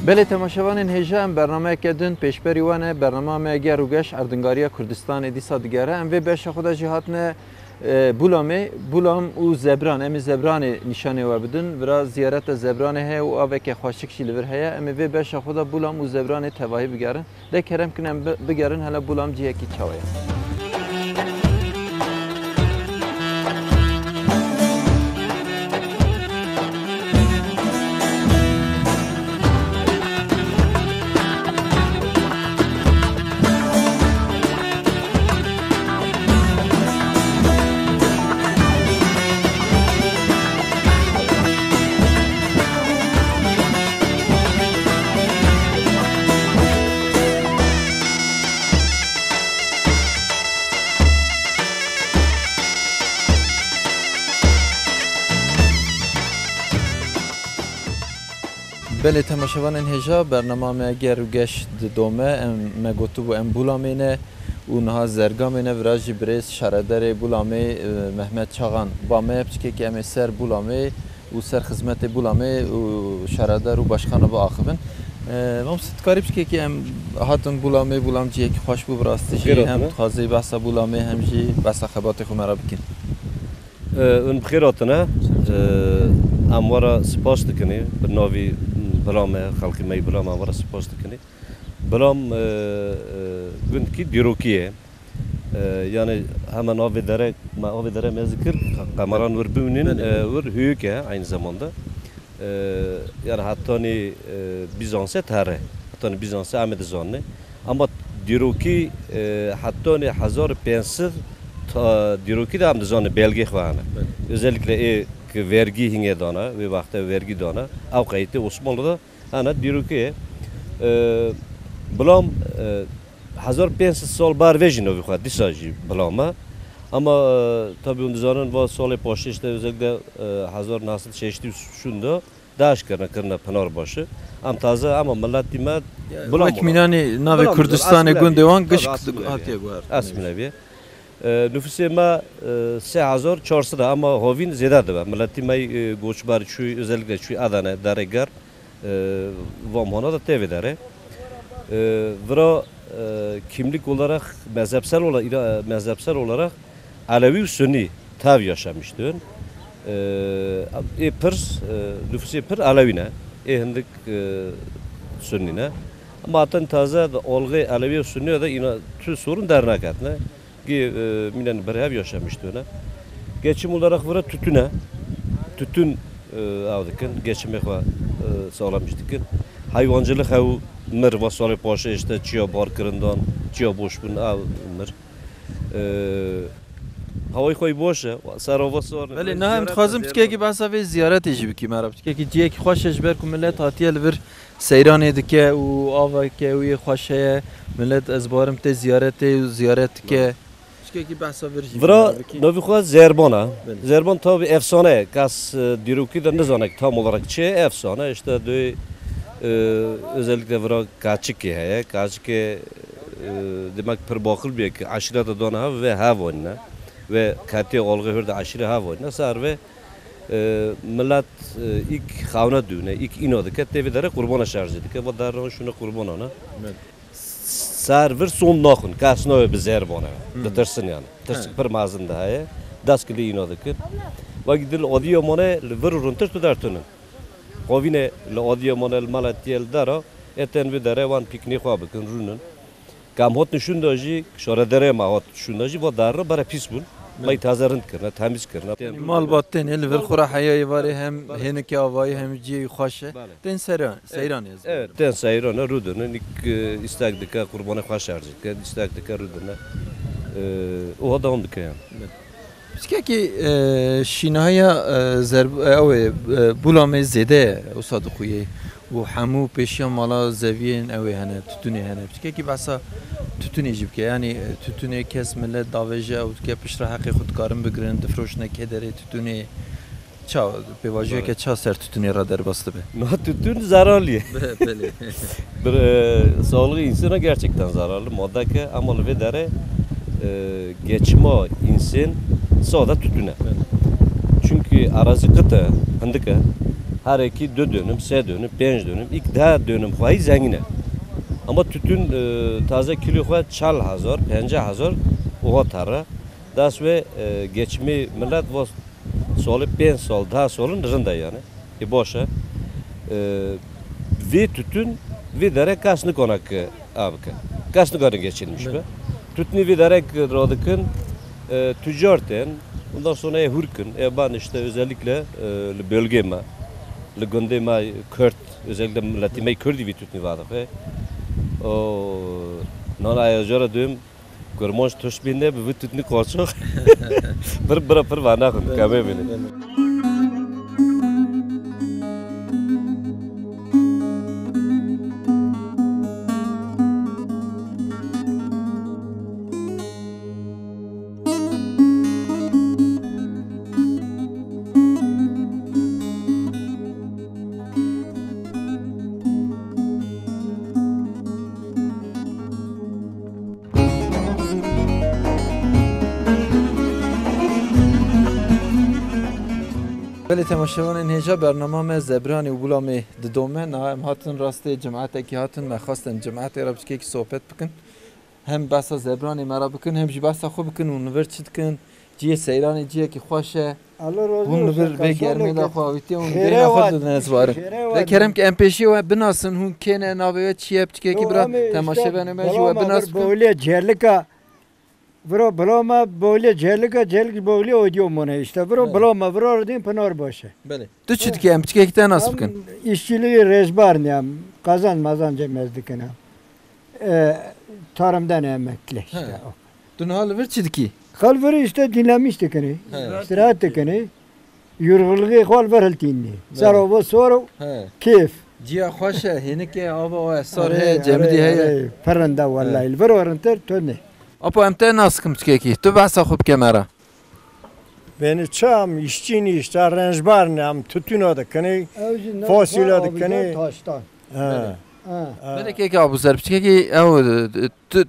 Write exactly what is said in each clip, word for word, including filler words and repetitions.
Belê temaşevanên hêja, em bernameyeke din pêşberî we ne. Bernama me Ger û Geş erdingariya Kurdistanê dîsa digere. Em vê beşa xwe de jî hatine, e, Bulamê. Bulam û Zebran. Em ê Zebranê nîşanê we bidin. Vira ziyareta Zebranê heye û aveke xweşik jî li vir heye. Em ê vê beşa xwe de Bulam û Zebranê tevahî bigerin. De kerem kin em bi-, bigerin hele Bulam cihekî çawa ye. Belê temaşevanên hêja, bernama me Ger û Geş didome. Em, me gotibû em Bulamê ne û niha Zergamê ne, vira jî birêz şaredarê Bulamê, e, Mehmet Çaxan ba me ye. Piçkekî em ê ser Bulamê û ser xizmetê Bulamê û şaredar û başkana biaxivin. E, mamoste, dikarî piçkekî em hatin Bulamê, Bulam cihekî xweş bû, bi rastî jî Xêr hem hatine. Dixwazî behsa Bulamê hem jî behsa xebatê xwe me re bikîn. E, hûn bi xêr hatine. E, em we re spas dikin ê, bi navî Bila me, xelkê me yê Bila me, em we re spas dikin ê. Bilam, e, e, gundkî dîrokî ye. E, yani heme navê dere, me avê dere me zikir, kameran wir bibînin, Belê. E, wir hüyük e aynı zamanda. E, yani hetanî, e, Bîzanse tere, hetanî Bîzanse em ê dizanine. Ama dîrokî, e, hetanî hezar û pênc sed ta dîrokî de em dizanine belgê xwe hene. Belê. Özellikle ê ki vergî hingê dana, wê wexte vergî dana, ew qeytê Osmanlı da hene dîrokî ye. E, Bilam, e, hezar pênc sed sal ber vê jî navê xwe dîsa jî Bilam e. Ama, e, tabi hûn dizanin va salê paşê işte özellikle, e, hezar neh sed şeştî û şûn de DAIŞ kirine, kirine Pınarbaşı. Em taze ama miletî me Bilam Wek olan. Mînanê navê Bilam Kurdistanê, Asmile gundê wan tabi, gişk Asmile hatiye guhertin. Asmile bîye. E, nüfusê me, e, sê hezar çar sed e ama hovîn zêde dibe. Miletî me, e, göçber çûyî, özellikle çûyî Adana, Dereger, e, Van hona da tê vê derê. E, vira, e, kimlik olarak, mezhepsel ola-, ira-, mezhepsel olarak Alevi û Sunni tev yaşamıştın. E, ê pir, e, nüfusê pir Alevi ne. Ê hindik, e, Sunni ne. Ama hatin taze de olgê Alevi û Sunni de îna tu sorun dernaketine. Gê, e, mînen berhev yaşamıştın. Geçim olarak vira tütüne. Tütün, e, av dikin. Geçimê xwe, e, sağlamış dikin. Hayvancılık hew mir va salê paşê işte çiya bar kirindan, çiya boş bin av mir. E, hawayê xwe boş e. Serova sor. Belê, niha em dixwazim piçkekî behsa vê ziyaretê jî bikî me re. Piçkekî cihekî xweş e ji ber ku millet hatiye li vir seyranê dike û aveke wî xweş heye. Millet ez barim tê ziyaretê û ziyaret dike. Belê. Piçkekî behsa vir jî Vira bikî. Navê xwe Zerban e. Belê. Zerban tabi efsane ye. Kes, e, dîrokî de nizane tam olarak çi ye. Efsane işte dê, e, özellikle vira Kaçikê heye. Kaçikê, e, demek pir baqil bûye ki aşîreta dana hev ve hev oyna. Ve ketiye olgu hür de aşîre hev oyna. Ser ve, e, millet, e, ilk xavna dûne, ilk îna dike, tê vê derê qurbana şerjê dike. Va derran şûne qurbanana. Belê. Ser vir sond naxin, kes nayê bi Zerbanê. Hmm. Ditirsin yani. Tirsik He. Pir mezin de heye. Dest kilî îna dikin. Wekî dil Adiyamanê li vir û rintir tu dertunin. Xovînê li Adiyamanê, li Malatiyê, li dera, ê tên vê derê wan pîknî xwe bikin, rûnin. Kam hot nişûn da jî, şare derê me hot nişûn da jî, va derre bere pîs bûn. Me Belê. Taze rind kirine, temîz kirine. Mal bat têne, li vir xwe re heya êvarê hem Belê. Hênikê avayî hem cihê xweş e. Belê. Tên seyran, seyran ez Evet, dibêjim. Tên seyran e, rûdine, nik, e, îstek dike, qurbanê xwe şerj dike, îstek dike, rûdine. E, oha devam dike yani. Belê. Piçkekî, e, şînahiya, e, zerb-, e, ew ê, e, Bulamê zêde ye, wisa dixuye. Û hemû pêşiya mala zeviyên ew ê hene, tütünê hene. Piçkekî behsa tütünê jî bike. Yanî, e, tütünê kes millet davêje ew dike, piştre heqê xwe dikarin bigirin, difroşine kê derê tütünê. Ça, pêvajoyeke Belê. Ça ser tütünê re derbas dibe? Na tütün zararlı ye. Be-, belê. Bir, e, sağlığı insana gerçekten zararlı madde ki ama li vê derê, e, geçima insan sade tütüne. Belê. Çünkü arazi kıtı, hindike, Her ekî du dönüm, sê dönüm, pênc dönüm, îk deh dönüm xwehî zengîn e. Ama tütün, e, taze kîlo xwe çel hezar, penceh hezar oha tere. Dest ve, e, geçimê millet va solê pênc sal, deh salin rind e yani. E, baş e. E, vê tütün, vê dere kes nikane ki a bike. Kes nikane geçinmiş be. Tütünî vê dere ki radikin, e, tüccar tên, ondan sonra e hurkin, e ban işte özellikle, e, li bölgê me, li gundê me Kurd, özellikle milletî me Kurdî vî tütünî vadixe. O, nana ya cara duyum, Kurmanc tişt bîne bi vî tütünî qaçax. Pir, pir, pir vanaxin, kemê bîne. Belê temaşevanên hêja, bernama me Zebranê û Gulamê didome. Niha em hatin rastê cimetekî hatin, me xwest em cimetê re piçkekî sohbet bikin. Hem behsa Zebranê me re bikin, hem jî behsa xwe bikin, hûn li vir çi dikin, cihê seyranê cihekî xweş e. Hûn li vir vê germê de xwe avîtiye, hûn bêhna xwe didine ziwarin. Vê kerem ke em pêşî we binasin, hûn kê ne, navê we çi ye, piçkekî bira temaşevanê me jî we binasin. Bawlê Celika, vira bila me, Bawlê Celika, Celik Bawlê odîyo mone işte. Vira bila me, vira ridîn Pinar baş e. Belê. Tu çi dikî, em piçkekî te nas bikin? Em îşçiliği rêzbar ne, em qazanc mazancê me dikin em. E, tarımdan emekli işte. He. Tu niha li vir çi dikî? Xal vir işte dinlenmiş dikinî. He. İstirahat dikinî. Yorgunluğu xal vir hiltînî. Belê. Sero bo sor û keyf. Ciya xweş e, hênik e, ava o esar heye, cemidî heye. Pir rind e wellahî. Li vir rintir tune. Apo em te nas bikin piçkekî. Tu behsa xwe bike me re. Beni çam, işçi ne işte, rençbar ne, em tütüna dikinî, fasulye dikinî. Taştan. He. Belê kekê Abuzer, piçkekî ew, e, tu,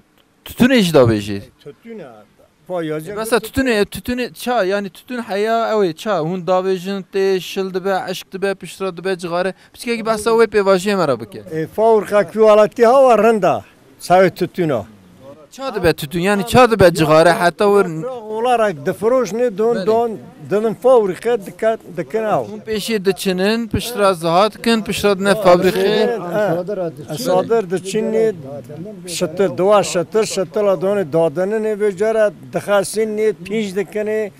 tütünê jî davêjî. Tütüne. Besa tütünê, tütünê ça, yani tütün heya ew ê ça, hûn davêjin tê, şil dibe, eşk dibe, piştre dibe, cixare. Piçkekî behsa wê pêvajoyê me re bike. E, fabrika kî welatî hawa rinda. Sawê tütüna. Ça dibe tütün? Yani ça dibe cixare heta wir olarak difiroşne don don didin fabrike dikat dikin ew. Hûn pêşî diçinin, piştra ziha dikin, piştra dine fabrike. Sadir diçinî, şitil, duwa şitil, şitila donê dadinine vê cara dixasinê, pînc dikinê,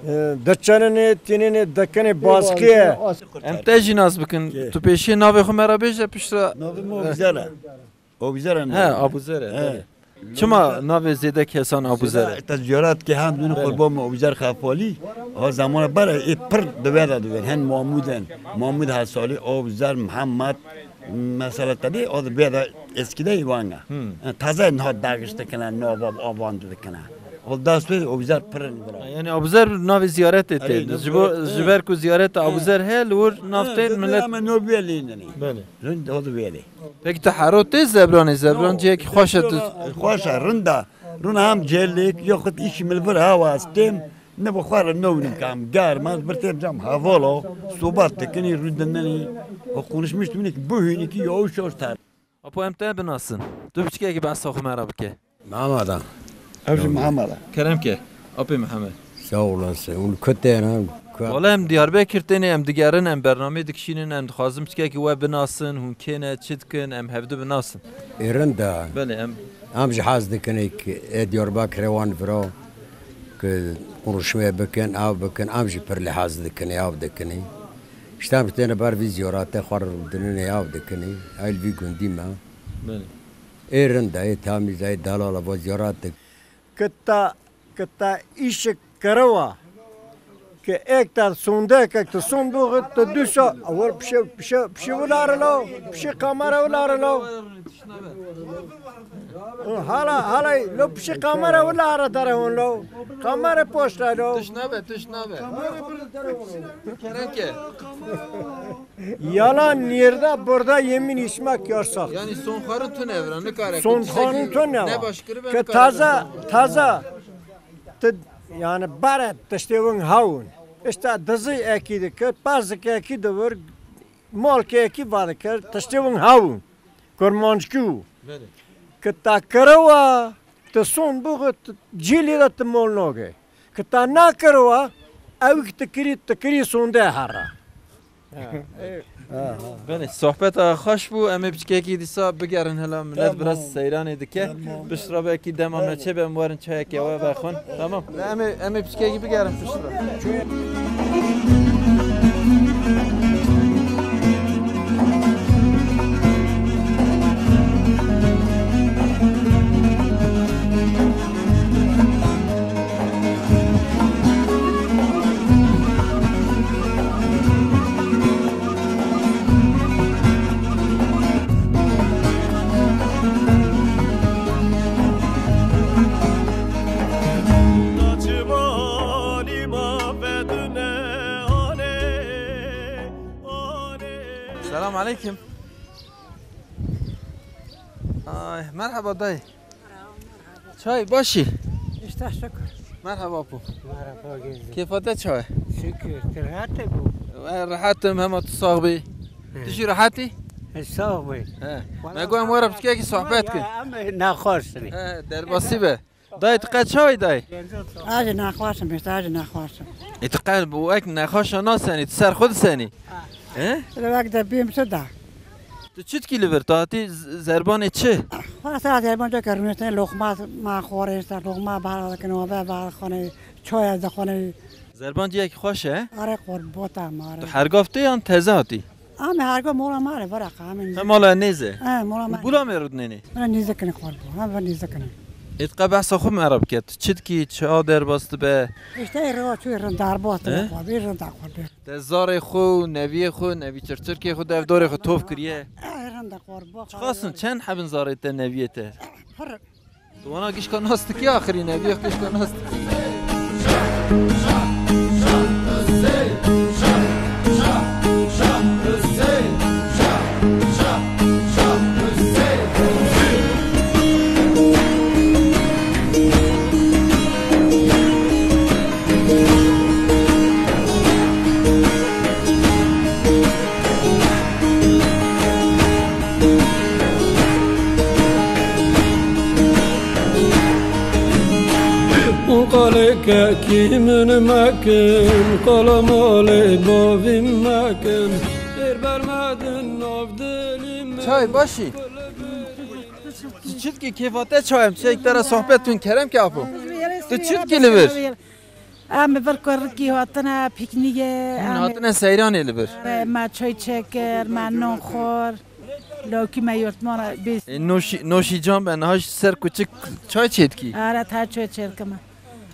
e, diçinine, tînine dikinê bazkiye. Em te jî nas bikin. Tu pêşî navê xwe me re bêje piştra. Navê me Abuzer e. Abuzer e. He, Abuzer e, belê. Çima navê zêde kesan Abuzer e? Te ziyaret ke hem dûn qurban me Abuzer Xefalî. Ha zamana bere ê pir di vê de divên. Hen Mamûd in. Mamûd Hesalî, Abuzer, Mihemed. Mesela te dê o di vê de eskide îvan e. Taze niha dagiş dikine, nava avan dikine. Hol dest pê Abuzer pir in vira. Yani Abuzer navê ziyaretê tê. Ji bo, ji ber ku ziyareta Abuzer he, li wir nav tên millet. Ama no bê lê nene. Belê. Rind o di vê lê. Peki tu hero tê Zebranê? Zebran cihekî xweş e tu. Xweş e, rind e. Rûna hem cêlêk, ya xwe îşî min li vir hewa ez têm, ne bi xwe re newnim kam, germ e, ez bir têm cam hevala, sobat dikinî, rûdinenî, o konuşmuş tu ki bu hûnîkî ya û şoş ter. Apo em te binasin. Tu piçkekî behsa xwe me re bike. Mihemed e. Ev jî Mihemed e. Kerem ke. Apê Mihemed. Sağ olasın. Hûn ku tên ha? Wala em Diyarbekir tên, em digerin, em bernameyê dikişînin, em dixwazin piçkekî we binasin, hûn kê ne, çi dikin, em hevdu binasin. Ê rind e. Belê, em. Em jî hez dikin ê Diyarbekirê wan vira ki konuşmê bikin, ev bikin, em jî pir lê hez dikin, ev dikin. İşte em têne ber vî ziyaretê xwe re dinine ev dikin. Ey li vî gundî me. Belê. Ê rind e, ê temîz e, ê delal e, va ziyaret dik. Kita, kita îşik kerewa. Ke ek ta sondek, ek ta sondoğu, ta du sa-, awal pişe, pişe, pişe wila re lo, pişe kamera wila re lo. Hala, hala, lo pişe kamera wila re dere hon lo. Kamera poşta lo. Tişt nabe, tişt nabe. Kerem ke. Yalan yerde burada yemin içmek yasak. Yani son xwarin tune evra, nikare. Son xwarin tune ne baş kiribe. Ke taze, taze. Ti, yani bare tiştê win hawin. İşte dizi eki dikir, pazik eki divir, Mal keyekî va dikir, tiştê win hebû. Kurmanckî bû. Belê. Ki ta kiriwa, tu son bixwe, tu cîlî de tu mal nagê. Ki ta nakiriwa, ew ki tu kirî, tu kirî sonde here. Belê, sohbeta xweş bû. Em ê piçkekî dîsa bigerin hela millet Tamam. biraz seyranê dike. Tamam. Piştre belkî dema me çê be, em werin çayekê we vexwin. Tamam. Em ê, em ê piçkekî bigerin piştre. Selam aleyküm. Ay, merhaba dayı. Çay başî. İşte şükür. Merhaba apo. Merhaba gözüm. Kêfa te çawa? Şükür. Tu rehet bû? E, rehet im, hema tu sax bî. Hı. Tu jî rehet î? E, sax bî. He. Wala Me got em were piçkekî sohbet kin. Ya, em naxweş in. He, derbasî be. Dayê, tu qet çawa yî dayê? Ez jî nexweş im, işte, ez jî nexweş im. Ê, tu qet wek nexweşa nasenî, tu ser xwe disenî. He? Li wek de bîm çi da? Tu çi dikî li vir? Tu hatî z-, zerbanê çi? Xwara sera zerban ceke rûniştin, loqma ma xwarê, işte, loqma bahar dikin, ava bahar xwane, çaya dixwane. Zerban ciyekî xweş e, he? Are qurbota ma re. Tu hergav tê yan teze hatî? Ame hergo mola ma re, vara ka, ame He, nêze. Mala nêze. He, mola ma. Bula me rudnenê. Bana nêze kine kurbo, ha, bana nêze kine. Êt qe behsa xwe me re bike. Tu çi dikî, çi a derbas dibe? İşte ê rewa çû ê rinda derbas dibe He? Kurbo, ê rinda kurbo. Te zarê xwe û neviyê xwe, nevî çirçirkê xwe, devdorê xwe tov kiriye. Ê rinda kurbo. Çiqas in, çend hebin zarê te, neviyê te? Pir. Tu wana gişka nas dikî axirî, neviya gişka nas dikî. Qalê kekî min mekin, qala malê bavî mekin. Êr bermedin nav dilî min. Çay başî. Tu çi dikî, kêfa te çawa ye? Em çayek te re sohbet tun kerem ke apo. Tu çi dikî li vir? Em bi vir kurikî hatine pîknîgê, Hûn em hatine seyranê li vir? Em çay çêkir, me non xwar. Lawkî me yurtmana bê. E, noşî, noşî can be, niha ji ser kuçik çay çêdikî? Ara ta çay çêdikime.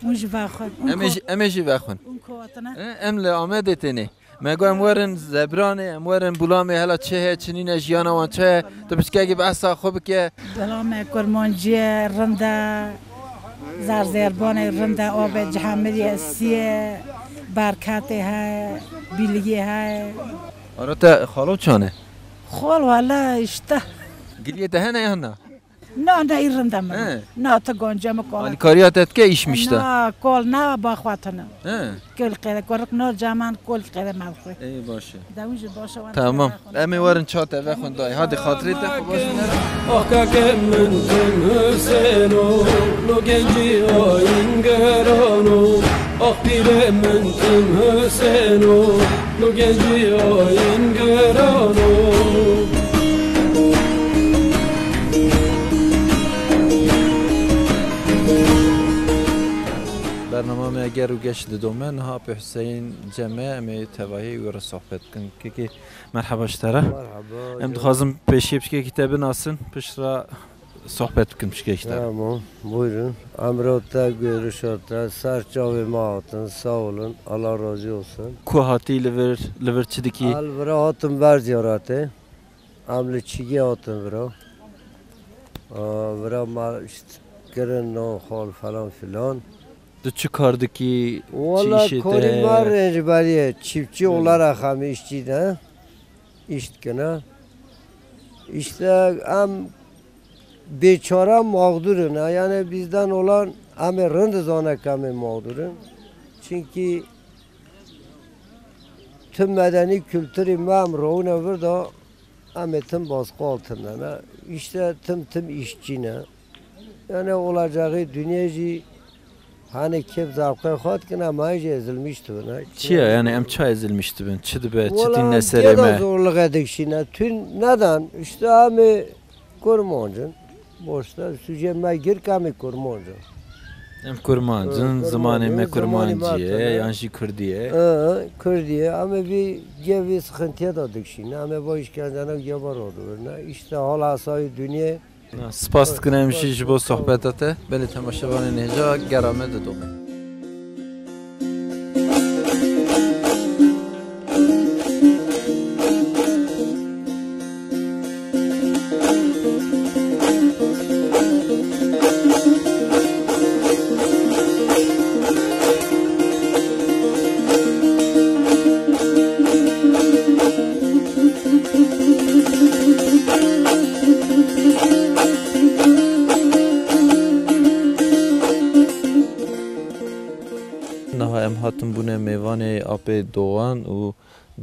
Hûn jî vexwin. Em ê jî, em ê jî vexwin. Hûn ku hatine? E, em li Amedê tênê. Me got em werin Zebranê, em werin Bulamê, hela çi heye, çi nîne, jiyana wan çi ye? Tu piçkekî behsa xwe bike. Bulamê kurmancî ye, rind e, zerzerbanê rind e, avê cihemirî ye, sî ye, berketê heye, bîlgî heye. Ara te xalo çane? Xol wala işte. Giliyê te hene yan na? Na, na, î rind e min. He. Na, tu gonca min kol. Alîkariya te dike, îş miş te? Na, kol na, baxwatine. He. Kol qede, korik no caman, kol qede malxwe. Ey, baş e. Dawî jî baş e, wan Tamam. Em ê werin ça te vexwin dayê. Hadi xatirê te xwe baş e. Ah keke min tim Hüseyno, lo gencî ayîn gerano. Ah pîrê min tim Hüseyno, lo gencî ayîn gerano. Bernama me ger û geş didome. Niha Apê Hüseyin cem e, em ê tevahî wê re sohbet bikin. Kekê, merheba ji te re. Merhaba, Em canım. dixwazin pêşiyê piçkekî te binasin, pişt re sohbet bikin piçkekî te re. Tamam, buyurun. Emra te, görüşa te, ser çavê me hatin, sağ olun, Allah razı olsun. Ku hatî li vir, li vir çi dikî? El vira hatim ber ziyaretê. Em li Çîgê hatin vira. Aa, vira me işte kirin, non, xal falan filan. Tu çi kar dikî? Çi Valla işê te karî me ye? rêncberî ye. Çiftçi Hı. olarak em işçi de. İş dikine. İşte em bêçare mağdur in. Yani bizden olan em ê rind zane ke em ê mağdur in. Çünkü tim medenî kulturî me em rewine vir de, em ê tim baskı altında ne. İşte tim tim işçi ne. Yani olacağı dünya jî hani kêf zevqê xwe dikin, em jî ezilmiş dibin. Çi ye yani, em ça ezilmiş dibin? Çi dibe? Çi tîne serê me? Zorluğa dikişîne. Tün neden? İşte em ê kurmancin. Boşta suje me girk em ê kurmancin. Em kurmancin, zimanê me kurmancî ye, yan jî kurdî ye. Hı, kurdî ye. Em ê vî, cê vî sıkıntıya da dikişîne. Em ê bo işkencene ya bar dibirne. İşte hala asayî dünya. Na, spas dikin em jî ji bo sohbeta te. Belê temaşevanên hêja gera me didome. Niha em hatin bûne mêvanê apê Doğan û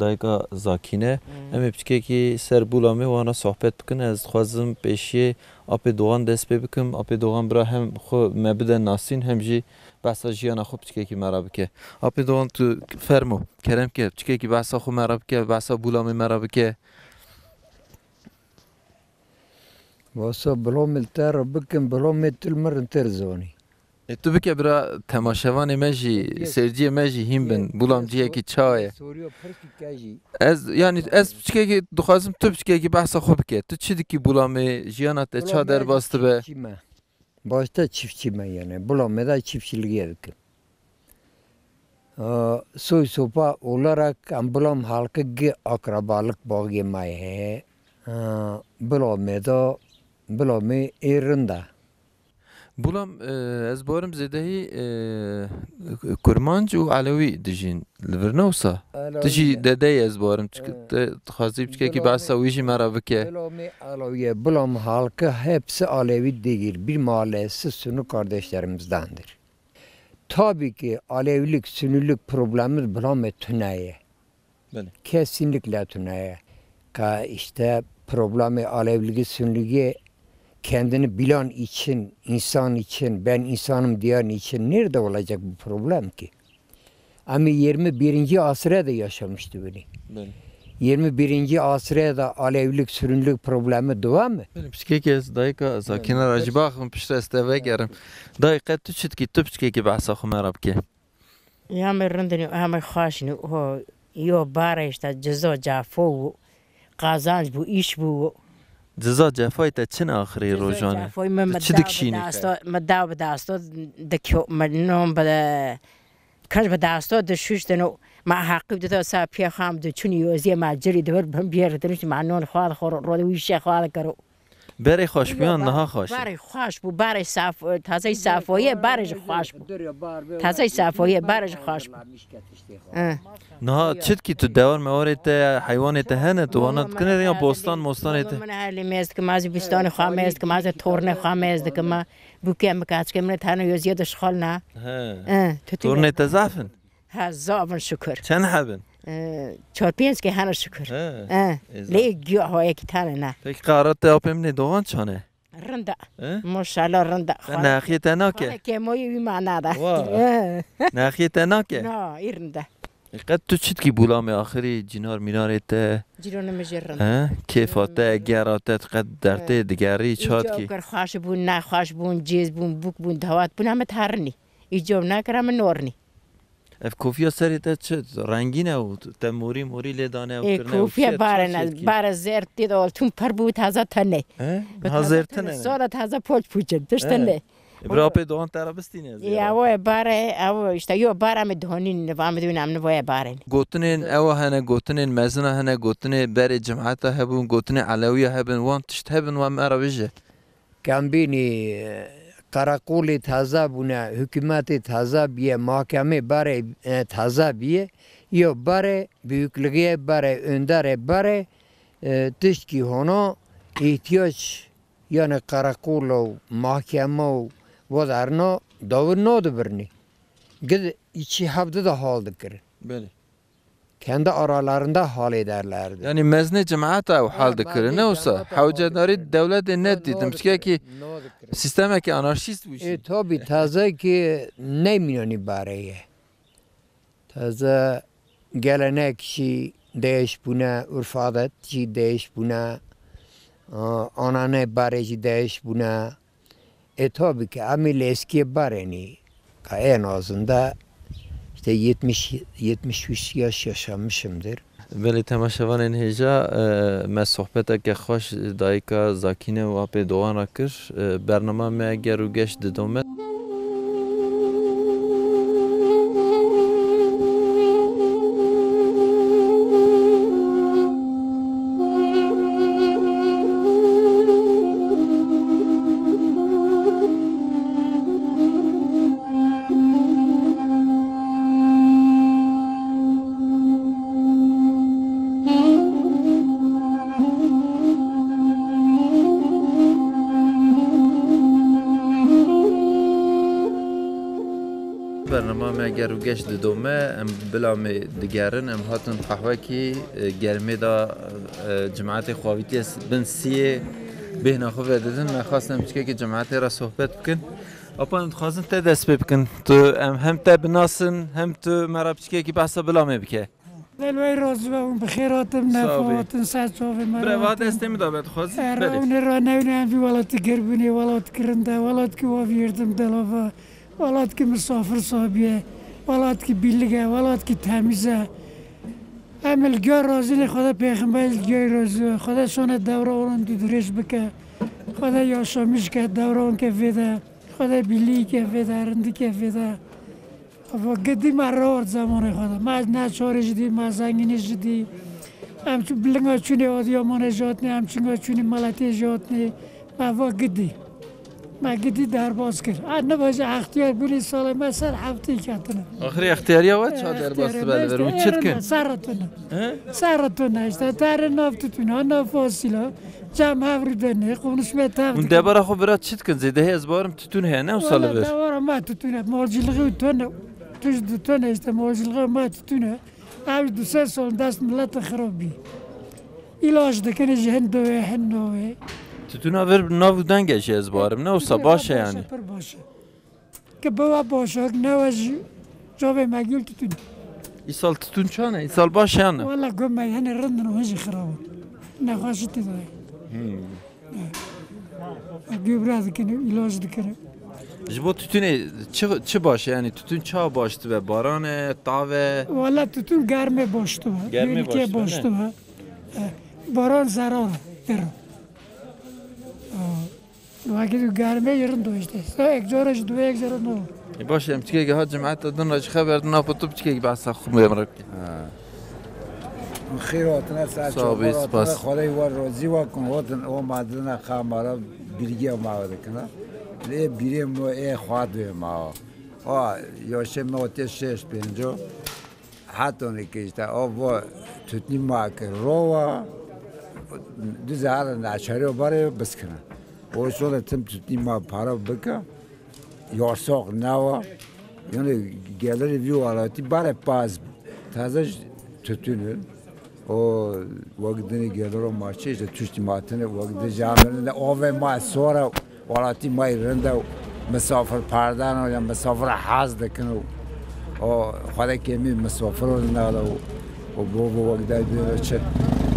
dayika Zakîne. Hmm. Em ê piçkekî ser Bûlamê wana sohbet bikin. Ez dixwazim pêşiyê apê Doğan dest pê bikim. Apê Doğan bira hem xwe me bide nasîn hem jî behsa jiyana xwe piçkekî me re bike. Apê Doğan tu fermo, kerem ke, piçkekî behsa xwe me re bike, behsa Bûlamê me re bike. Wasa Bûlamê li te re bikim, Bûlamê tu li min rintir zanî. E, tu bike bira temaşevanê me jî, seyirciyê me jî hîn bin, Bûlam cihekî ça ye. Ez, yani ez piçkekî dixwazim tu piçkekî behsa xwe bike. Tu çi dikî Bûlamê, jiyana te ça derbas dibe? Başta çiftçî me yani. Bûlamê de çiftçiliği dikim. Ee, soy sopa olarak em Bûlam halkı gi akrabalık bağı me heye. Ee, Bûlamê de, Bûlamê ê rinda. Bûlam, e, ez bawerim zêdehî, e, Kurmanc û Elewî dijîn li vir, ne wisa? Tu jî dedeyê ez bawerim, çik-, te dixwazî piçkekî behsa wî jî me re bike. Bûlamê Elewî, Bûlam halkı hepsi Alevi değil. Bir mahallesi Sünni kardeşlerimizdendir. Tabii ki Alevilik, Sünnilik problemi Bûlamê tune ye. Belê. Kesinlikle tune ye. Ka işte problemi Alevilik, Sünniliği kendini bilen için, insan için, ben insanım diyen için nerede olacak bu problem ki? Ama yirmi birinci asırda yaşamıştı bunu. Belê. Yirmi birinci asırda Alevilik, Sünnilik problemi devam mı? Belê, piçkekî ez dayika Zakîne re jî baxim, piştre ez te vegerim. Dayî, qet tu çi dikî, tu piçkekî behsa xwe me re bike. Ya me rindin, ya me xweş in, ho, yo bare işte, cizo cafo bû, qazanc bû, iş bû. Ciza cefayê te çi ne axirê rojan e? Cefayê me, me çi dikişînî? Me daw bi dasto dikyo, me non bi, kaç bi dasto dişuştin û me heqî dida sa piya xam diçûn yoziyê me cirî dibir bin biyê ridin, me non xwe xwe ro, ro wîşe xwe dikiro. Berê xweş bû yan niha xweş e? Berê xweş bû, berê saf, tazey safoyê, berê jî xweş bû. Tazey safoyê, berê jî xweş bû. Hı. Niha çi dikî tu, dewar mewarê te, heywanê te hene, tu wana dikinê ya bostan mostanê te? Min helê mêz dikim, ez bîstanê xwe mêz dikim, ez tornê xwe mêz dikim, bûkê min kaçkê min tane yoziye de şixal ne. He. Hı, tu tu Tornê te zaf in? Ha, zaf in şükür. Çend heb in? Ee, çar pênc ke hene şükür. He. He. Lê giya hoyekî tane ne. Peki qara te apê min ê Doğan çane? Rinda. He? Maşallah rinda. Te nexiye te nake? Xale kemoyê wî mana da. Wa. He. Nexiye te nake? Na, î rinda. E, qet tu çi dikî Bûlamê axirî cînar mînarê te? Cîranê min jî rinda. He? Kêfa te, gera te, tu qet dertê digerî, çi dikî? Kir xweş bûn, nexweş bûn, cêz bûn, bûk bûn, dawat bûn, heme terinî. Î cov nekira min nornî. Ev kofiya serê te çi rengîn e û te morî morî lê dane û kirine û kofiya çi ye, bare çi ne, dikî? Bare zer tê de altûn pir bû, taze tene. He? Ha, zer tene. Soda taze poç puçin, tişt tene. E, bira pê Doğan te re bistîne ez. Ya, o bare, ew işte, yo bare me donîn, va me dûn em ne voye bare. Gotinên ewa hene, gotinên mezina hene, gotinê berê cemata hebûn, gotinê Elewiya hebin, wan tişt hebin, wan me re bije. Kembînî, e, qereqolê taze bûne, hikûmetê taze bûye, mahkemê berê, e, taze bûye. Yo berê, büyüklüğe berê, önderê berê, e, tiştkî hona ihtiyaç, yani qereqol û mahkeme û vedarna dawir nadibirnî. Gid içî hevdi de hal dikirin. Belê. kendi aralarında hallederlerdi. Yani meznê cemaeta ew hal Ha, dikirin, meznê ne olsa? Cemaeta hewcedarî hal dikirin. Dewletê ne Ne dîtin, dikirin, pişkekî ne dikirin. Sistemekî anarşîst bû E, jî. Tabii, taze ki ne mînanî bareye. Taze gelenek jî değiş bûne, urf adet jî değiş bûne, a, anane barê jî değiş bûne. E, tabii ki, em ê li eskiyê berenî. Ka en azında işte yetmiş, yetmiş üç yaş yaşamışımdır. Belê temaşevanên hêja, e, me sohbeteke xweş dayika Zakîne û apê Doğan re kir. E, bernama me ger û geş didome. Bernama me ger û geş didome, em bila me digerin, em hatin qehwekî, e, germê da, e, cemaetê xwavîtiye bin siyê bêhna xwe vedidin. Me xwest em piçkekî cemaetê re sohbet bikin. Apa, em dixwazin te dest pê bikin. Tu, em hem te binasin, hem tu me re piçkekî behsa bila me bike. Belwey razî be, hûn bi xêr hatin, Sağ ol. Nefa hatin, ser çavê me Bire, va hatin. Destê min da be, dixwazî. Era Belê. Hûn ê ranewne em vî welatî girbûnê, welat kirinde, welat ki wa vîrdim delava, welat ki misafir sabiye, welat ki bîlig e, welat ki temîz e. Em li giya razî ne, Xweda pêxember li giya razî be. Xweda şane dewra olan du dirêj bike. Xweda yaşamîş ke dewra wan ke vê de. Xweda bîlî ke vê de, rindî ke vê de. Ava gidî me raward zemanê xwe de. Me ne çarê jî dî, me zengînî jî dî. Em çû bilinga çûnê Adiyamanê jatnê, em çinga çûnê Meletê jatnê. Me va gidî. Me gidî derbas kir. A nivaje extiyar bûnê salê me ser heftê ketine. Axirê extiyariya we ça derbas dibe li vir? Û çi dikin? Serre tune. He? Serre tune işte. Terê nav tutuna, nav fasîla. Cem hev rû denê, konuşmaya tev Hûn dikin. Debara xwe bira çi dikin? Zêdehê ez barim titûn heye, ne wisa li Wala vir? Dewara me titûne, malcîlixê tune, tuj di tune işte, malcîlixê me titûne. Ev du sê sal dest milete xirab bî. Îlaç dikine ji hin dowê, hin nowê. Titûna vir nav û deng e jî ez barim, ne wisa Titûne baş e baş e, yani? Pir baş e. Ki biwa baş e, ki newe jî cavê me gul titûn. Îsal titûn çan e? Îsal baş e, yan e? Wala gom me, yani rind in, hûn jî xirab in. Nexweşî tê de. Hmm. Gubra dikine, îlaç dikine. Ji bo titûnê çi, çi baş e? Yani titûn ça baş dibe? Baran e, tav e? Wala titûn germê baş dibe. Germê baş dibe, ne? Baş dibe. E, baran zerar e, vero. E, wekî tu germê yê rind o işte. Sa ek cara ji duwe ek cara no. E, baş e, em tikê ha cemaeta din re ji xeber din, apo tu tikê behsa xwe me re bike. Ha. Xêr hatine ser Sağ ol, çavar hatine, spas. Xwedê we razî we, kun hatin o me dine xamara bilgiya me dikine. Lê bîrê me ê xwe dê me. Ha, yaşê me hatiye şêst pênco. Hetonê ke işte o va tutnî ma ke rowa, du zehara neçarî barê biskine. O şole tim tutnî ma para bike. Yarsaq newa, yani gelirê vî welatî bare paz bû. Taze ji tutûn in. O wek dinê geliro ma çê, işte tuştî ma tine, wek di camêrinde ove ma sora, welatî ma rind e, misafir pardano ya misafir haz dikin û o xwede kêmî misafir nada û û bo bo wek de bêre çi.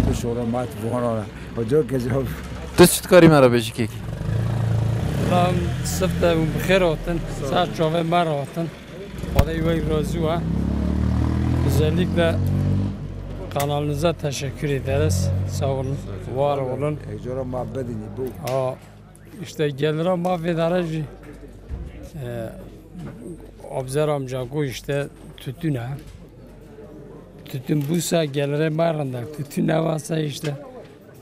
Tu şora ma tu vonora. O cor ke cevap. Tu çi dikarî me re bêjî kekî? Lan sifte û bi xêr hatin. Ser çavê me re hatin. Xwedê wek razî we. Özellikle kanalınıza teşekkür ederiz. Sağ olun, var olun. Ek cara ma bedinî bu. Aa, işte gelira ma vê dere jî, e, Abzer amca got işte tütün e. Tütün bûsa gelirê me rind e. Tütün ne wasa işte,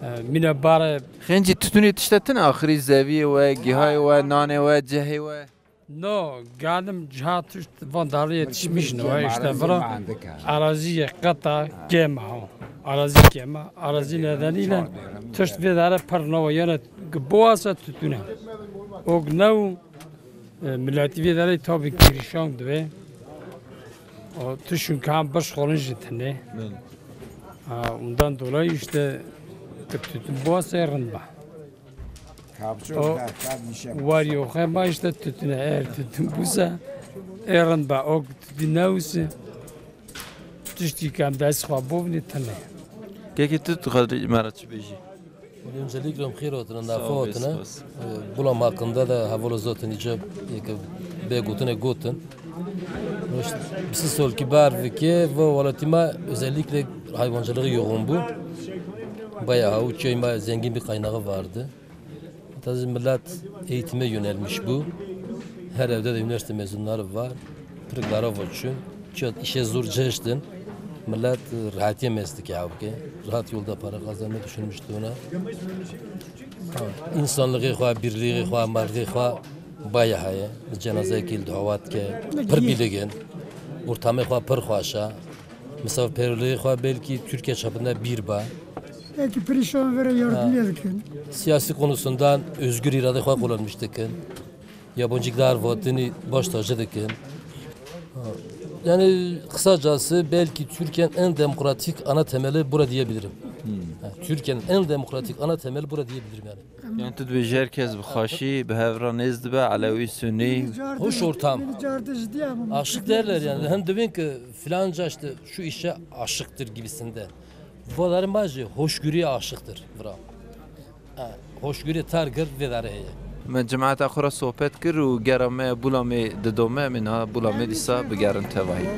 e, mine bare. Xêncî tütünê tişte tine axirî zeviyê we, gihayê we, nanê we, cehê we. No, gadim ciha tişt van dara yetişmiş no, işte vira arazi ye qeta kema ho. Arazi kema, arazi nedeniyle tişt vê dara pir no, yani boğasa tütüne. Ok ne, e, milletî vê dara tabi kirişan dibe. O tiştên kan bişxolin jî tune. Belê. Ha, ondan dolayı işte tütün boğazı rind ba. Kapçı O da kardeşim. Var yok, hem işte tütüne, eğer tütün buysa, e, rind ba, o tütün ne olsa, tiştî kam dest xwe bovnî tune. Kekî tu dixwazî me re çi bêjî? Öncelikle em xêr hatine, Sağ ol, nafa hatine. Spas. Ee, Bulam hakkında da heval zaten iyice bê gotine gotin. İşte, bir sol ki bar ve ki bu welatî me özellikle hayvancılığı yoğun bu. Bayağı o köyüme zengin bir kaynağı vardı. Tabii millet eğitime yönelmiş bu. Her evde de üniversite mezunları var. Pırıklara var şu. Çok işe zor çalıştın. Millet, e, rahat yemezdi ki abi. Rahat yolda para kazanmayı düşünmüştü ona. Ha, insanlığı xwa, birliği xwa, mardî xwa bayağı ye. Cenaze kil, davat ke, pır bilgin. Ortamı xwa pır xwaşa. Misafirperverliği xwa belki Türkiye çapında bir ba. Belki perişan vere yardım Ha. Edikin. Siyasi konusundan özgür irade xwa kullanmış dikin. Yabancı dar vatini baş tacı dikin. Ha. Yani kısacası belki Türkiye'nin en demokratik ana temeli bura diyebilirim. Ha, Türkiye'nin en demokratik ana temeli bura diyebilirim yani. Yani tu dibêjî her kes bi xweşî, bi hev re nêz dibe, Elewî, Sunî. Hoş ortam. Aşık derler yani. Hem dibin ki filanca işte şu işe aşıktır gibisinden. Vadarê ma jî hoşgörüye aşıktır vira. Ha, hoşgörü tar gir vê darê heye. Me cemaeta xwe re sohbet kir û gera me Bulamê didome, em ê niha Bulamê dîsa bigerin tevayî.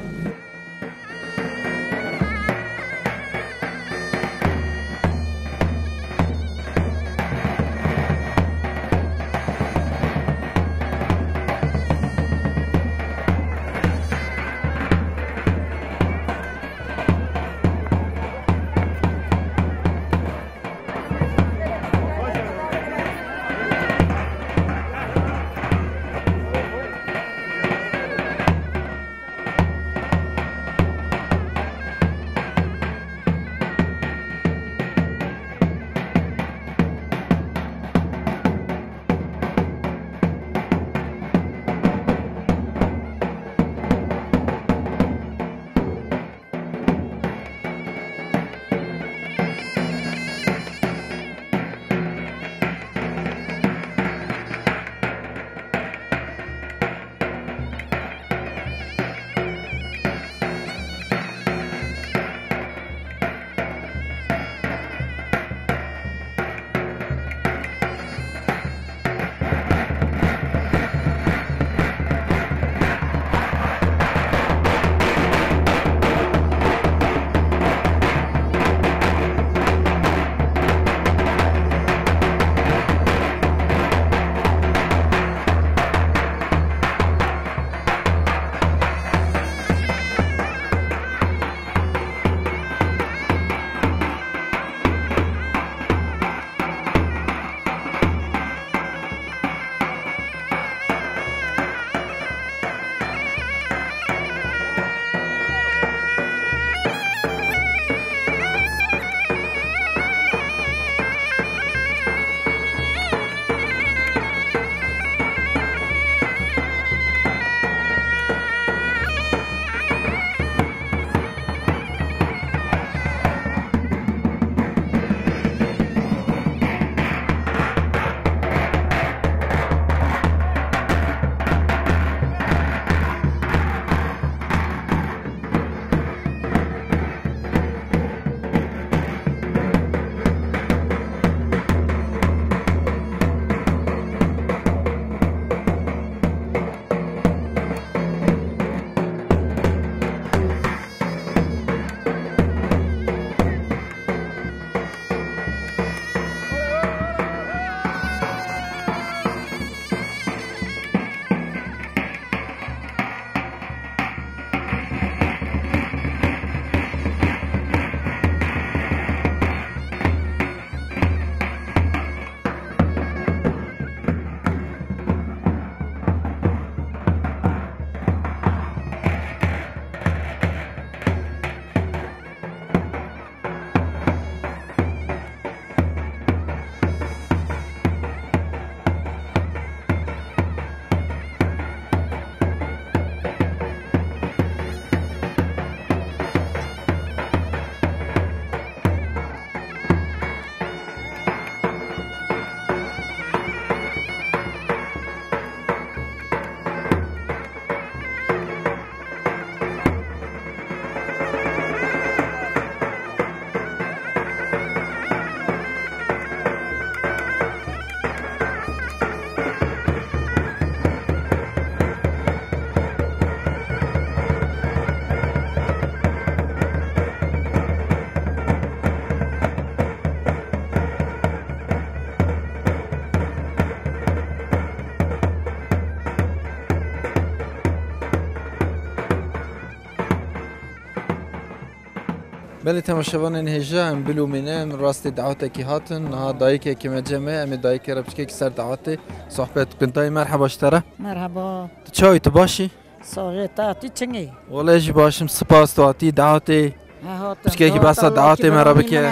Belê temaşevanên hêja, em bilûmîne, em rastê dawetekî hatin. Niha dayikekî me cem e, em ê dayikê re piçkekî ser dawetê sohbet bikin. Dayê, merheba ji te re. Merheba. Tu çawî, tu baş î? Saxê te, tu çingî? Wele jî baş im, spas, tu hatî dawetê. He, hatim. Piçkekî behsa dawetê me re bike.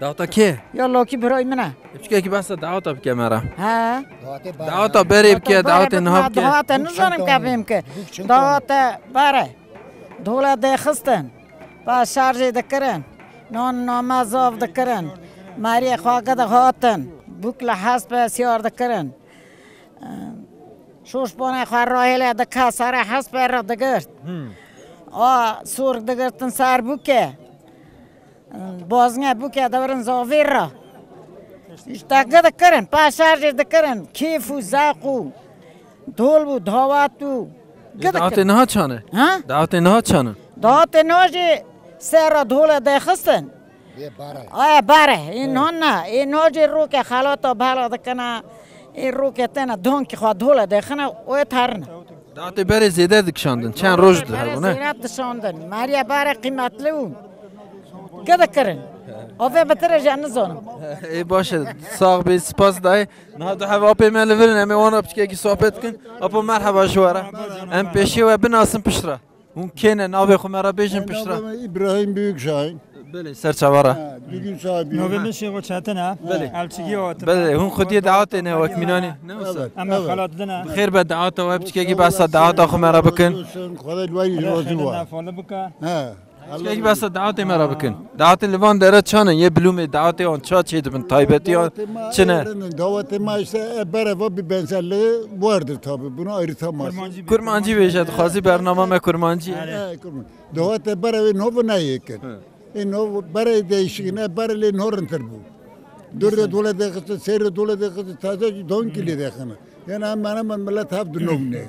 Daweta kê? Ya lokî birayê min e. Piçkekî behsa daweta bike me re. He. Daweta berê bike, dawetê niha bike. Daweta nizanim ke bêm ke. Daweta berê. Dole dêxistin. Pa şarjê dikirin. Non name zav dikirin. Meriyê xwe gidi hatin. Bûk li hespê siyar dikirin. Şoşpanê xwe rahêle dike serê hespê re digirt. Hmm. A sork digirtin ser bûkê. Bazne bûke dewrin zavêr re. Îşte gi dikirin, paşar jî dikirin. Kêf û zewq û dol bû, dawet û gi dikirin. Dawetê niha çan e? Ha? Dawetê niha çan e? Dawetê niha jî sê re dole dêxistin. Ê bare. Ê bare. Ê niha ne. Ê niha jî rokê xelata bela dikine. Ê rokê têne donkî xwe dole dêxine û ê terine. Dawetê berê zêde dikişandin. Çend roj di hebû, ne? Zêde dişandin. Meriye berê qîmetli bû. Kê dikirin? Avê bi tirê jî nizanim. Ê baş e. Sax bî, spas dayê. Niha du hev apê me li vir in, em ê wan re piçkekî sohbet bikin. Apo, merheba ji we re. Em pêşiyê we binasin piştre. Hûn kê ne? Navê xwe me re bêjin piştre. Navê me Îbrahîm Büyükşahin. Belê, ser çava re. Ha, bugün sahibi. Navê min Şêxo Çetin e. Belê. Elçigiya hatim. Belê, hûn xwediyê dawetê ne wek mînanî, ne wisa? Evet, evet. Em ê xelat dine. Bi xêr be daweta we, piçkekî behsa daweta xwe me re bikin. Olsun, Xwedê li we razî be. Xêr dine, fale bike. He. Piçkekî behsa dawetê me re bikin. Dawetê li van dere çan in, yê bilûmê dawetê wan ça çê dibin, taybetiyan çi ne? Dawetê me işte, e, bereva bir benzerliği vardır tabii. Bunu ayrıtamaz. Kurmancî bêje, dixwazî bernama me kurmancî. He, kurmancî. Dawetê berê wê nov neyê kir. Hı. Ê nov berê değişik ne, berê lê nov rintir bû. Dûr de dole de xist, seyr de dole de xist, taze don ki lê de xine. Yani hemen hemen millet hep de nov ne.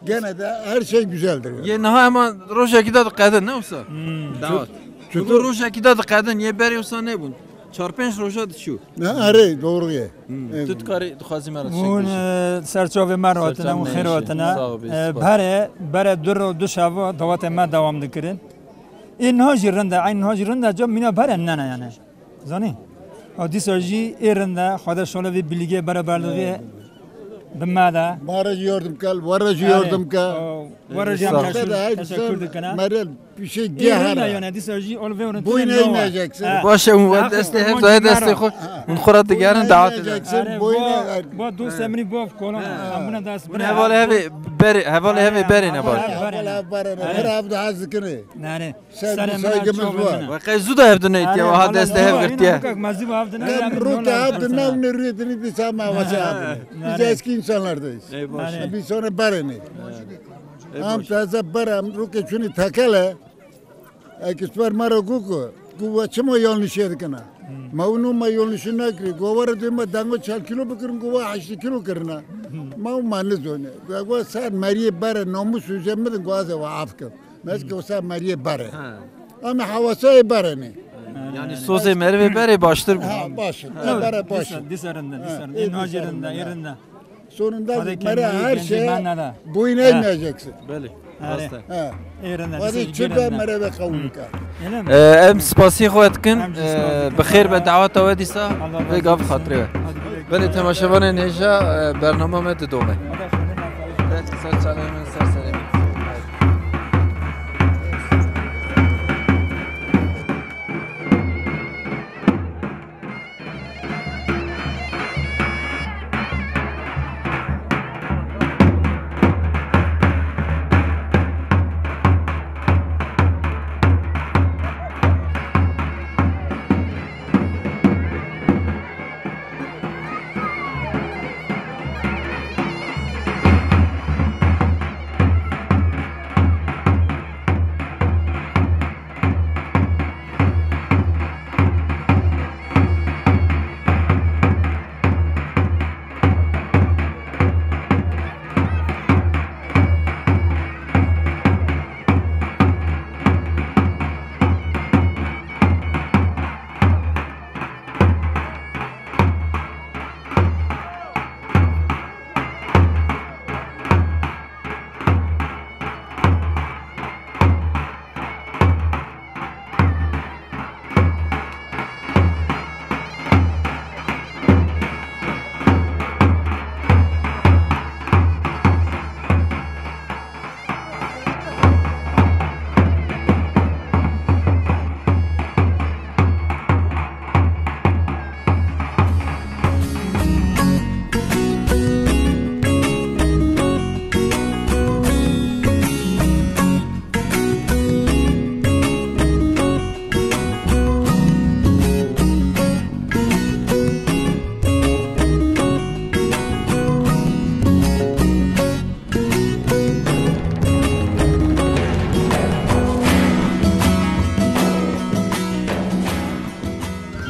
Gene de her şey güzeldir yani. Yê niha ema rojekî de diqedin, ne wisa? Hmm. Dawet. Çutur rojekî de diqedin, yê berê wisa nebûn. Çar pênc roja diçû. Ne, erê, doğru ye. Hmm. Evet. Tu dikarî, dixwazî me re tiştek bêjî. Hûn, e, ser çavê me re hatine, hûn xêr hatine. Sağ ol, e, spas. Berê, berê du ro, du şeva dawetê me dewam dikirin. Ê niha jî rind e, eyn niha jî rind e, ca mîna berê nene yani. Zanî? A dîsa jî ê rind e, Xwedê şole vê bilîgê bereberlixê bi me de. Ma re jî yardim ke, we re jî yardim ke. We re jî em teşekkür dikine. Merel bir şey diye her. Ê rind e yani, dîsa jî ol vê rin. Boyun eğmeyeceksin. Baş e, hûn we destê hev dayê destê xwe. Hûn xwe re digerin dawet. Boyun eğmeyeceksin. Bo dostê min bav kolan. Em buna dest. Hevalê hevê berê, hevalê hevê berê ne baş. Hevalê hevê berê ne. Her ev de hez dikine. Nane. Serê min saygımız var. Ve qey zû da hevdine itiye, ha, destê hev girtiye. Em rûkê hev di navne rûyê dinî dîsa me wese hev. Biz eski insanlardayız. Ey baş. Biz sonra bereni. Em taze ber em rûkê çûnî tekele. Ekî sper me re gu ku, gu we çima yanlışê dikine? Me û nû me yanlışî nekirî. Gu we re dê me dengo çel kilo bikirin, gu we heştê kilo kirine. Me û me nizone. Gu we ser meriyê bere namus û jemidin, gu ez ê we af kim. Mezgê wisa meriyê berê. Ha. Em ê hewasayê berê ne. Yani sozê merivê berê baştir bû. Ha, baş. Ha, berê baş. Dîsa, dîsa rinde, dîsa rinde. Ê, nacê rinde, ê rinde. Sonunda mere her şey boyun eğmeyeceksin. Belê. Rast e. Ha. Ê rinde, dîsa çi be mereve qewlika. Ee, em spasî xwe dikin. Ee, bi xêr be daweta we dîsa. Vê gav xatirê we. Belê temaşevanên hêja, e, bernama me didome. Ser çalê min, ser serê min.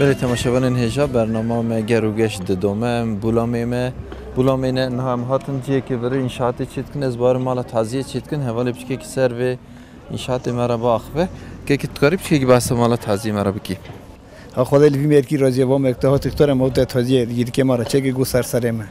Belê temaşevanên hêja, bernama me Ger û Geş didome. Em Bulamê me, Bulamê ne, niha em hatin cihekê vir înşaatê çêdikin, ez barim mala taziyê çêdikin, hevalê piçkekî ser vê înşaatê me re biaxive. Kekî tu karî piçkekî behsa mala taziyê me re bikî? Ha Xwedê li vî mêrkî razî ye, va mêrk te hat îxtar em, ew te taziyê yî dikê me re çêkir, got ser serê me.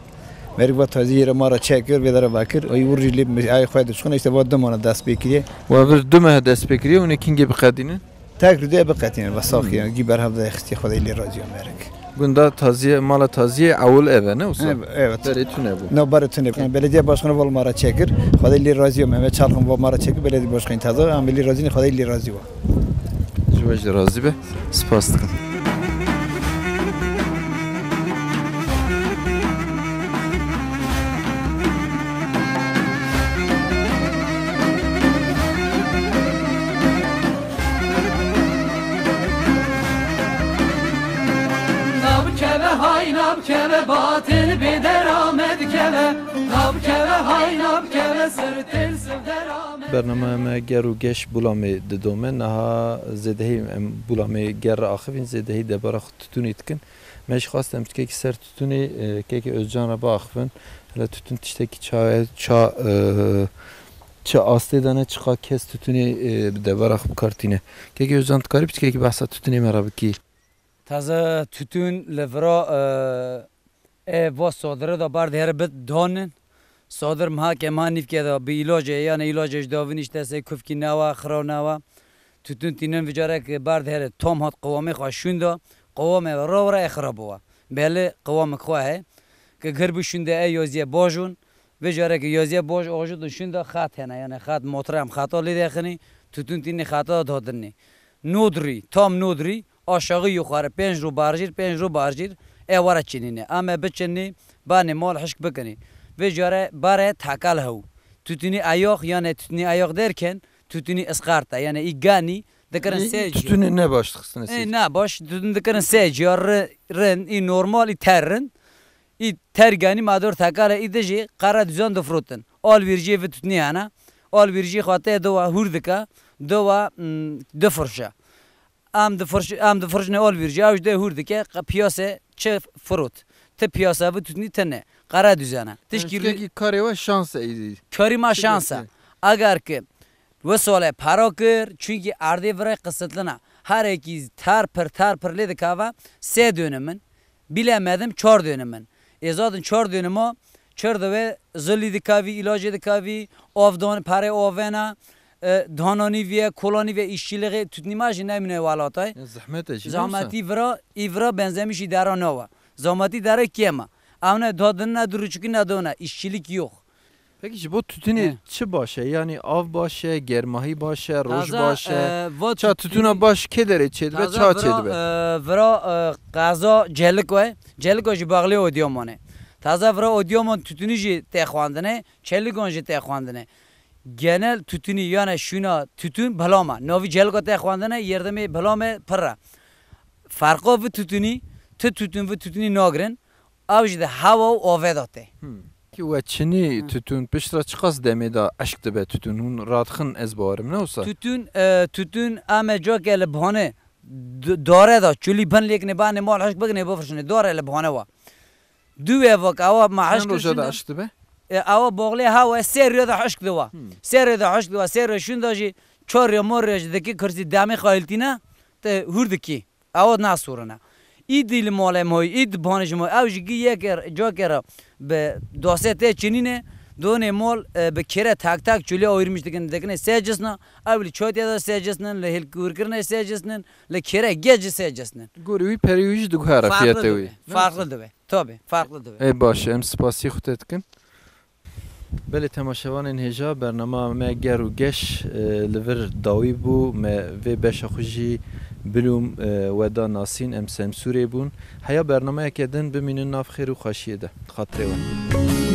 Mêrik va taziyê re me re çêkir, vê dere vekir, ay wir jî lê ayê xwe dişxin, işte va du mane dest pê kiriye. Wa vir du meh dest pê kiriye, hûn ê kîngê biqedînin? Tek rûdê biqetînin ve saxî, yani gî berhev de xistî, Xwedê lê razî ye mêrik. Gunda taziyê, mala taziyê ewil ev e, ne wisa? Evet, evet. Berê tune bû. No, berê tune bû. Yani belediye başkanı val mara çekir. Xwedê lê razî ye, Mehmet Çalxın val mara çekir. Belediye başkanı taze, ama lê razî ne, Xwedê lê razî ye. Ji we jî razî be. Spas dikim. Nabkeve hay nabkeve, batên bê deramed keve. Nabkeve hay nabkeve, sirtên siv deramed. Bernameya me Ger û Geş Bulamê didome. Niha zêdehî em Bulamê Ger re axivîn, zêdehî debara xwe tutûnê dikin. Me jî xwest em tikekî ser tutûnê, e, kekê Özcan re biaxivin. Hele tutûn tiştekî ça ye, ça, e, çi astê de ne, çiqa kes tutûnê, e, bi debara xwe bi kar tîne. Kekê Özcan, tu karî piçkekî behsa tutûnê me re bikî? Taze tutûn li vira, e, e, va sodire de bar dihere bit danin. Sodir miha ke miha nîvke de bi îlacê, yanê îlacê ji davîn îşte sê kufkî newa, xira newa. Tutûn tînin vicarek bar dihere tam hat qewamê xwe şûnda. Qewamê re re e xirab bûwa. Belê qewamê xwe he. Ke gir bû şûnde e yaziyê bajûn. Vê careke yaziyê baj ajûn şûnda xat hene. Yani xat motor em xata lê dexinî. Tutûn tînî xata dadinî. Nodrî, tam nodrî, aşağı yukarı pênc ro barjîr, pênc ro barjîr, e were çinîne. Ame biçinî, banê mal hişk bikinî. Vê care bare takal hew. Tutînî ayox, yani tutînî ayox derken, tutînî iskarta, yani î ganî dikirin Ê, sê cî. Tutûnê ne baş dixistine sê. Ê, ne baş, tutîn dikirin sê cî, ya ri-, rin, î normal, î ter rin. Î terganî mador tekare î de jî qere duzan difrotin. Alvîrjiyê vi tutnî hene. Alvîrjî xwe tê dewa hûr dike, dewa, mm, difirşe. Em difirş-, em difirşinê alvîrjî, ew ji dê hûr dike, qe piyase çi firot. Ti piyasa vi tutnî tine. Qere duzane. Tişkî Tişkekî karê we şans e îdî. Karî ma Çi şans e. Destê? Eger ki wisale para kir, çunkî erdê virê qisitlina. Herekî ter pir, ter pir lê dikave, sê dönüm in. Bilemedim çar dönüm in. Ê zaten çar dönüma çir dibe, zilî dikavî, îlacê dikavî, avdan, perê avena, e, dananî viye, kolanî viye, îşçiliğê tutnî ma jî nemîne welatay. Ya zehmet e jî, ne wisa? Zahmetî vira, î vira benzemişî dera nawa. Zahmetî dere kêma. Ew ne dadin, ne duruçukî, ne dona, îşçilik yok. Peki ji bo tutunê He. çi baş e? Yani av baş e, germahî baş e, roj Taza, baş e? e, va Ça tutuna tutuni- baş kê derê çêdibe, Taza ça vira, çêdibe? e, vira, e, qeza Celiko e. Celiko jî baxlê Odyaman e. Taza vira Odyaman tutuni jî tê xwendine, Çeligon jî tê xwendine. Genel tutuni yani şuna tutun bilama. Navî Celiko tê xwendine, yerdemê bilame pirre. Farqo vi tutuni, ti tutun vi tutuni nagrin. Ew jî di hewa û avê de tê. Hmm. Ki we çinî Hı. tutun, pişt re çiqas demê de eşk dibe tutun? Hûn radixin ez bawerim, ne wisa? Tutun, e, tutun em ê cake li bihane d-, dare de, çulî bin lêkinê banê mal hişk bikinê bifirşinê. Dare li bihane wa. Du wê vak, ewa me Çend hişk roja de şûnde. Eşk dibe? E, ewa boxlê hewa sê rê de hişk diwa. Hmm. Sê rê de hişk diwa, sê rê şûnda jî çar rê mor rê jî dikî kursî demê xayiltîne, te hûr dikî. Ew nasorine. Î dî li malê moy, î di banê ji moy. Ew ji gî yekê, cokê re bi dosê tê çinîne, donê mol, e, bi kêre tak tak çulê awirmiş dikin, dikine sê cisna. Ew li çotê de sê cisnin, li hilkûrkirinê sê cisnin, li kêre gê jî sê cisnin. Gorî wî perê wî jî diguhere Farklı fiyetê dibe, wî. Farklı dibe. Tabii, farklı dibe. Ê baş, em spasî xwe te dikin. Belê temaşevanên hêja, bernama me Ger û Geş, e, li vir dawî bû. Me vê beşa xwe jî bilûm, e, we da nasîn, em Semsûrê bûn. Heya bernameyeke din bimînin nav xêr û xweşiyê de. Xatirê we.